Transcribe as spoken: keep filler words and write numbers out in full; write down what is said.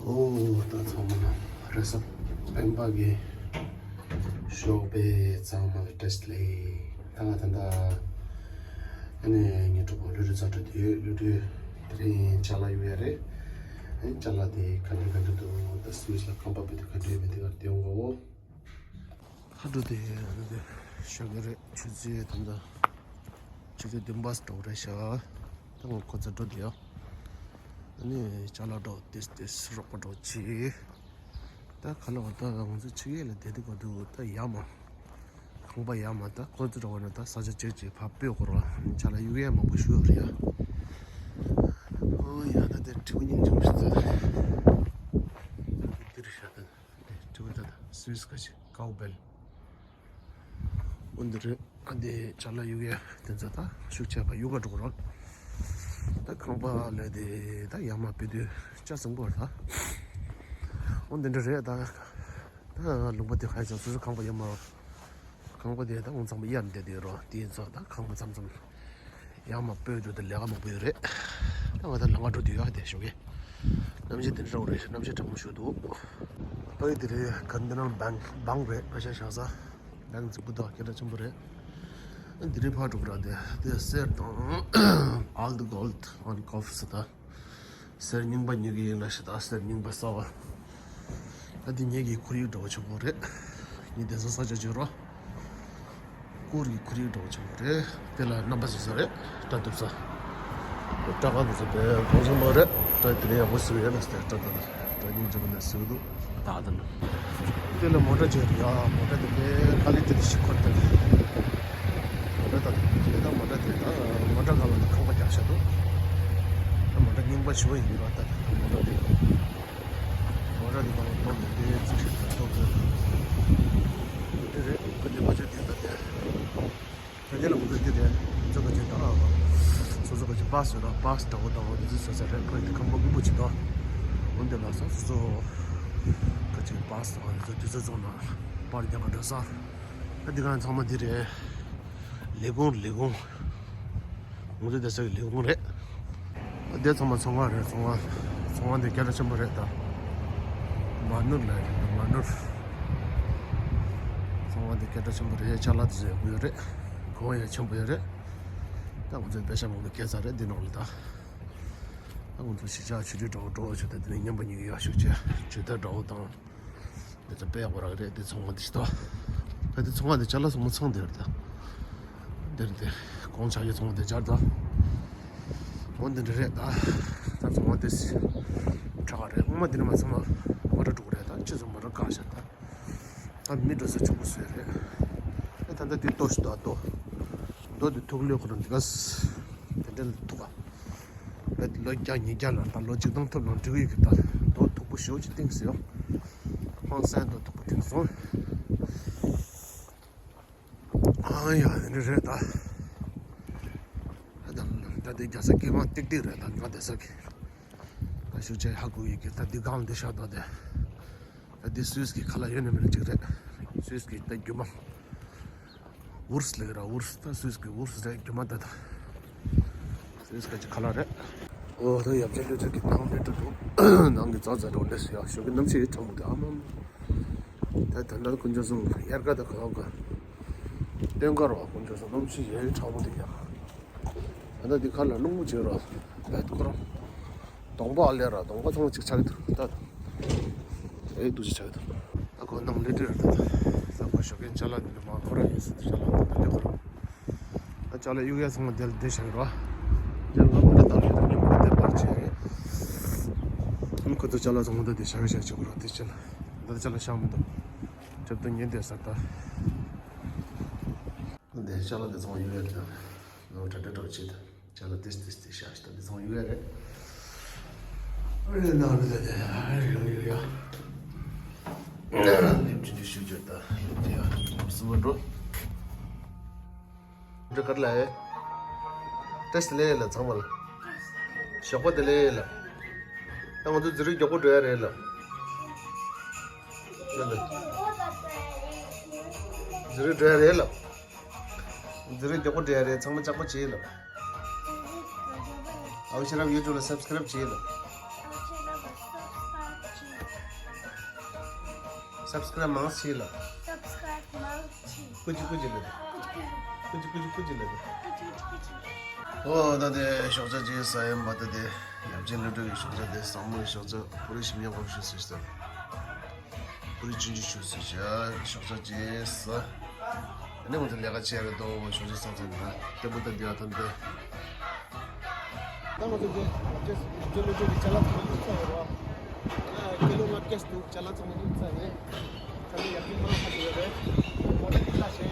ཨོ་ད་ཚང་མ་རེས་གཟའ་སྤེན་པ་གི་ཞོགས་པའི་གཙང་མ་ལ་བཀྲ་ཤིས་བདེ་ལེགས། ད་ང་ད་ལྟ་ཨ་ནི་ངའི་གྲོགས་པོ་ལྷུན་གྲུབ་རྩ་བྲལ་དུ་ཡོད། ལྷུན་གྲུབ་དེ་རིང་ཅ་ལག་གཡུག་ཡ་རེད། ཨ་ནི་ཅ་ལག་དེ་ག་འདྲ་ག་འདྲ་འདུག་ད་སུད་སི་ལ་ཁང་པ་སྤོ་དུས་ག་འདྲ་ཡོད་མེད་དེ་ག་དེ་ཡོང་གོ། ཁ་འགྲོ་དེ་ཨ་ནི་དེ་ཞོགས་ཀས་རེད། ཆུ་ཚོད་ད་ལྟ་ཆུ་ཚོད་བདུན་པ་འགྲོ་རེད་ཤག་ད་ང་ཁོ་ཚོ་འགྲོ་དེ་ཡོད། ཨ་ནི་ཅ་ལག་འགྲོ་ཏེས་ཏེས་རོགས་པ་འགྲོ་ཅི། ད་ཁ་ལོ་ད་ང་ཚོ་ཆུ་ཡས་ལ་བསྡད་དེ་ག་འདུག་ད་ཡ་མ། ཁང་པ་ཡ་མ་ད་ཁོ་ཚོ་འགྲོ་བ་ན་ད་ས་ཆ་ཅིག་ཅིག་ཕར་སྤོས་དགོས་ར། ཅ་ལག་གཡུག་ཡས་མང་པོ་ཞིག་ཡོད་རེད་ཡ། ཨོ་ཡ་ད་དེ་དྲི་བ་སྙིང་རྗེ་མོ་ཞིག་ད། འདིར་ཤ་ད། དྲི་བ་ད་ད་སུད་སི་ཁ་ཆེ་ཀའོ་བེལ། འོ་འདི་རེད། ཨ་འདི་ཅ་ལག་གཡུག་ཡས་དེ་ཚོ་ད་ཤུགས་ཆེ་བ་གཡུག་ག་འགྲོ་ར། ད་ཁང་པ་ལས་དེ་ད་ཡ་མ་སྤོ་དུས་ཅ་ཟིང་པོ་རེད་ད། འོ་འདི་འདྲ་རེད་ད། ད་ལུང་པ་དེ་ཧ་ཅང་སོ་སོ་ཁང་པ་ཡོད་མ་རེད། ཁང་པ་དེ་ད་ངོ་ཚང་མ་གཡར་བསྡད་དེ་ཡོད་རོ། དེ་ཚོ་ད་ཁང་པ་མཚམས་མཚམས་ཡར་མར་སྤོས་འགྲོ་དེ་ལས་ཀ་མང་པོ་ཡོད་རེད། ད་ང་ད་ལམ་ཁ་འགྲོ་དུས་ཡག་དེ་ཞོགས་ཀས་གནམ་གཤིས་དེ་འདྲ་རེད། གནམ་གཤིས་གྲང་མོ་ཞིག་འདུག་ཕ་གི་དེ་རེད། ག་འདི་ནང་བང་བང་རེད། ཕ་ཤ་བཞག་ས་བང་རྫིག་པོ་དང་སྐད་གྲགས་ཆེན་པོ་རེད། དེ་རིང་ཕར་འགྲོ་གི་ར། དེ་དེ་གསེར་དང་ཨལ་དུ་གོལ་ཨན་ཀོབ་ས་ད། གསེར་རྙིང་པ་ཉོ་གི་ཡིན་ལ་ཞེ་ད། གསེར་རྙིང་པ་གསར་བ། ད་འདི་ངེད་ཀྱི་ཁོར་ཡུག་འདྲ་བོ་ཆེན་པོ་རེད། ངེད་བསྡད་ས་ས་ཆ་བརྗོད་རོགས། ཀུར་གྱི་ཁོར་ཡུག་འདྲ་བོ་ཆེན་པོ་རེད། དེ་ལ་རྣམ་པ་བཟོ་ས་རེད། སྐྲ་གཏུབ་ས། སྐྲ་ཁང་དུ་ཚོ་དཔེ་གོང་ཆེན་པོ་རེད། སྐྲ་དེ་ནས་ཡག་པོ་བཟོ་ཡས་ལ་ཟེར། སྐྲ་དང་སྐྲ་སྙིང་རྗེ་པོ་ནས་བཟོས་འདུག་ད་ད་ནི། དེ་ལ་མོ་ཊ་བྱས་རེད་ཡ། མོ་ཊ་དེ་དཔེ་ཀ་ལི་ཏི་ཞིག་འཁོར་ཏེ། མོ་ཊ་དང་དེ་དང་མོ་ཊ་དེ་དང་མོ་ཊ་སྒང་ལ་ཁང་པ་རྒྱག་བཞག་འདུག་ད་མོ་ཊ་རྙིང་པ་ཞིག་ཡིན་པ་ད་མོ་ཊ་དེ། མོ་ཊ་དེ་དང་གཏོང་དེ་དེ་ཚིག་ཞིག་ད་གཏོང་དེ། དེ་རེད། ཁོ་དེ་མ་བྱས་དེ་ད་དེ། ད་དེ་ལ་ང་ཚོ་འདི་རེད། ང་ཚོ་ག་ཅིག་ད། སོ་སོ་ག་ཅིག་པཱ་སི་ཡོད་ར། པཱ་སི་འདྲ་བོ་འདྲ་བོ་འདི་ཚོ་བཟོ་ས་རེད། ཁོས་དེ་ཁང་པ་སྔོན་པོ་ཅིག་ད། འོན་ཏེ་ལ་སོ་སོ་སོ་ག་ཅིག་པཱ་སི་དང་འདི་ཚོ་དུས་ཚོད་རྫོགས་ན་པར་རྒྱག་ག་འགྲོ་ས། ད་འདི་ག་ཚང་མ་འདི་རེད། ལས་ཁུངས་ལས་ཁུངས། ང་ཚོ་བསྡད་ས་གི་ལས་ཁུངས་རེད། ད་འདི་ཚང་མ་ཚོང་ཁང་རེད། ཚོང་ཁང་། ཚོང་ཁང་འདི་སྐད་གྲགས་ཆེན་པོ་རེད་ད། མ་ནུར་ལ་རེད། མ་ནུར། ཚོང་ཁང་འདི་སྐད་གྲགས་ཆེན་པོ་རེད། ཅ་ལག་དེ་ཚོ་ཡག་པོ་ཡོད་རེད། གོང་ཡང་ཆེན་པོ་ཡོད་རེད། ད་ང་ཚོ་པེ་ཤ་མང་པོ་སྐྱེལ་ཚར་རེད་འདི་ནང་ལ་ད། ད་ང་ཚོ་གཞིས་ཆགས་ཆུ་ཊི་འདྲ་བོ་འགྲོ་བ་ཆུ་ད་འདི་ནས་མཉམ་པ་གཉིས་ཀྱི་ཡག་ཤོས་བྱས་ཇུས་ད་འདྲ་བོ་དང་། འདི་ཚོ་དཔེ་ཡག་པོ་རག་རེད། འདི་ཚོང་ཁང་འདི་ཞིག་ཏོ། ད་འདི་ཚོང་ཁང་འདི་ཅ་ལག་ཚང་མ་ཚང་འདིར་ད། འདིར་འདི་གོང་ཆ་གི་ཚོང་ཁང་འདི་སྦྱར་ད། འོ་འདི་འདྲ་རེད་ད། ད་ཚོང་ཁང་འདི་ཁྲ་རེད། སྔོན་མ་འདི་ནས་མ་ཚང་མ་མོ་ཊ་འགྲོ་གི་རེད། ད་ཕྱིས་སུ་མོ་ཊ་བཀག་བཞག་ད། ད་མི་འགྲོ་ས་ཕྱུག་པོ་བཟོས་རེད། ད་ད་ལྟ་འདི་ལྟོ་ཞིག་ད་ལྟོ། རྡོ་འདི་ཐུག་ལོས་ཁོ་རང་འདི་ག་ས། དེ་འདྲ་ལ་ཐུག་ག་ད་ལོ་བརྒྱ་ཉིས་བརྒྱ་ལ་ད་ལོ་གཅིག་སྟོང་ཐོབ་ལོང་འགྲིག་གི་ཡོད་གི་ད། རྡོ་མཐུག་པོ་ཞེ་པོ་ཅིག་བཏིང་ཟེར་ཡོ། ཧང་སང་རྡོ་མཐུག་པོ་བཏིང་སོང་། ཨ་ཡ་དེ་འདྲ་རེད་ད། ད་ད་དེ་རྒྱ་ས་སྐྱེས་མ་ཏིག་ཏིག་རེད་ད་ང་བསྡད་ས་གི། ད་ཤུགས་ཆེ་ཧ་གོ་ཡོད་གི་ད་འདི་སྒང་ལ་འདི་ཤག་ད་དེ། ད་འདི་སུད་སི་གི་ཁ་ལག་ཡོད་ནི་མེད་ནི་གཅིག་རེད། སུད་སི་གི་ད་རྒྱུ་མ། ཝུར་སི་ལབ་ཀྱི་ར། ཝུར་སི་ད་སུད་སི་གི་ཝུར་སི་རེད། རྒྱུ་མ་ད་ད། སུད་སི་ག་ཅིག་ཁ་ལག་རེད། ཨོ་ད་ཡབ་ཆེན་ལོས་ཚོད་ཀྱི་ནང་ལས་འགྲོ་འདུག་ནང་གི་ཙག་ཙག་འགྲོ་ལས་སུ་ཡག་ཤོས་ཀྱི་གནམ་གཤིས་ཡིད་ཚང་མོ་དེ་ཨ་མ་མ། ད་ད་ལྟ་དཀོན་མཆོག་གསུམ་དབྱར་ཁ་ད་ག་ག་སྟོན་ཁ་རོ་དཀོན་མཆོག་གསུམ་གནམ་གཤིས་ཡིད་ཚང་མོ་དེ་ཡག་ད་ལྟ་འདི་ཁ་ལ་རླུང་བུ་བྱེད་རོགས། བད་ཁོ་རང་། གདོང་པ་ཨ་ལས་ར་གདོང་པ་ཚང་ཅིག་ཆགས་ཀྱི་འདུག་ད་ད། ཨེ་འདུག་ཅིག་ཆགས་ཀྱི་འདུག་ད་ཁོ་ནང་ལས་འདྲི་ར་ད་ད། ད་ཁོ་ཞོགས་ཀས་ཅ་ལག་འདི་ནས་མ་ཁོ་ར་ཡིན་ཟེར་ཏེ་ཅ་ལག་ད་ད་ལས་ཁོ་ར། ད་ཅ་ལག་གཡུག་ཡ་ཚང་མ་དེ་ལ་བསྡད་བཞག་གི་ར། དེ་ལ་ང་མ་འདྲ་བཏང་ཞིག་ད་ངས་མ་འདྲ་བསྡད་པར་བྱས། ཨ་ཁོ་ཚོ་ཅ་ལག་ཚང་མ་ད་དེ་བཞག་བཞག་བྱེད་དགོས་ར་དེ་ཅ་ལག་ད་ཅ་ལག་བཞག་མི་འདུག་ཅབ་ད་ཉན་བསྡད་ས་ད། འདི་ཅ་ལག་འདི་ཚང་མ་གཡུག་ཡ་དེ་དང་། ནོར་གྲ་སྒྲིག་འགྲོ་བྱེད་དང་། ཅ་ལག་ཏིས་ཏིས་ཏིས་བཞག་ཞིག་དང་འདི་ཚང་མ་གཡུག་ཡ་རེད། ཨ་རེ་ན་རེ་ད་དེ་ཨ་རེ་གཡུག་ཡ། ལེབ་ཅི་འདི་ཞུ་རྒྱུ་ད་ལེབ་ཅི་ཡ་ནོར་སུ་བ་འགྲོ། འདི་གར་ལ་ཨེ། ཏེས་ལེ་ལ་ཚང་མ་ལ། ཞོགས་པ་དེ་ལེ་ལ། ད་ང་ཚོ་ཛི་རིག་མགྱོགས་པོ་འགྲོ་ཡ་རེད་ལ། ལ་ལ། ཛི་རིག་འགྲོ་ཡ་རེད་ལ། ཛི་རིག་མགྱོགས་པོ་འགྲོ་ཡ་རེད། ཚང་མ་ལྕགས་པོ་བྱེད་ལ། ཨའུ་ཤེ་རབ་ཡུ་ཊུབ་ལ་སབ་སི་ཀ་རབ་བྱེད་ལ། སབ་སི་ཀ་རབ་མང་ཆེ་ལ། སབ་སི་ཀ་རབ་མང་ཆེ། ཀུ་ཅི་ཀུ་ཅི་ལ་དེ། ཀུ་ཅི་ཀུ་ཅི། ཀུ་ཅི་ཀུ་ཅི་ཀུ་ཅི་ལ་དེ། ཀུ་ཅི་ཀུ་ཅི་ཀུ་ཅི། ཨོ་ད་དེ་ཞོགས་ཇ་ཅིག་ཟ་ཡ་མ་ད་དེ་ཡབ་ཆེན་ལུས་སྒྲུབ་ཀྱི་ཞོགས་ཇ་དེ་ཟབ་མོ་ཞོགས་ཇ་པུ་རི་ཞིམ་ཉམས་པོ་ཞུ་སྲིད་ས། པུ་རི་ཆུང་ཆུང་ཞུ་སྲིད་ཤག་ཞོགས་ཇ་ཅིག་ཟ། ཨ་ནི་འོ་དེ་ལས་ཀ་བྱས་རེད་དོ། ཞོགས་ཇ་ཟ་ཚར་ན་ལྟད་མོ་ལྟ་འདི་ཨ་ཐོན་ཏེ། ད་ང་ཚོ་འདི་ལབ་ཅེས་ལུས་སྒྲུབ་ཀྱི་ཅ་ལག་ཚང་མ་བསྡུས་ཚར་ཡོད་རེད་བ། ད་ཀི་ལོ་ལྔ་བརྒྱ་འདུག་ཅ་ལག་ཚང་མ་བསྡུས་ཚར་རེད། ད་ནི་ཡར་རྒྱས་མང་ཚར་ཡོད་རེད། མོ་ཊ་འདི་ལྟ་བྱས།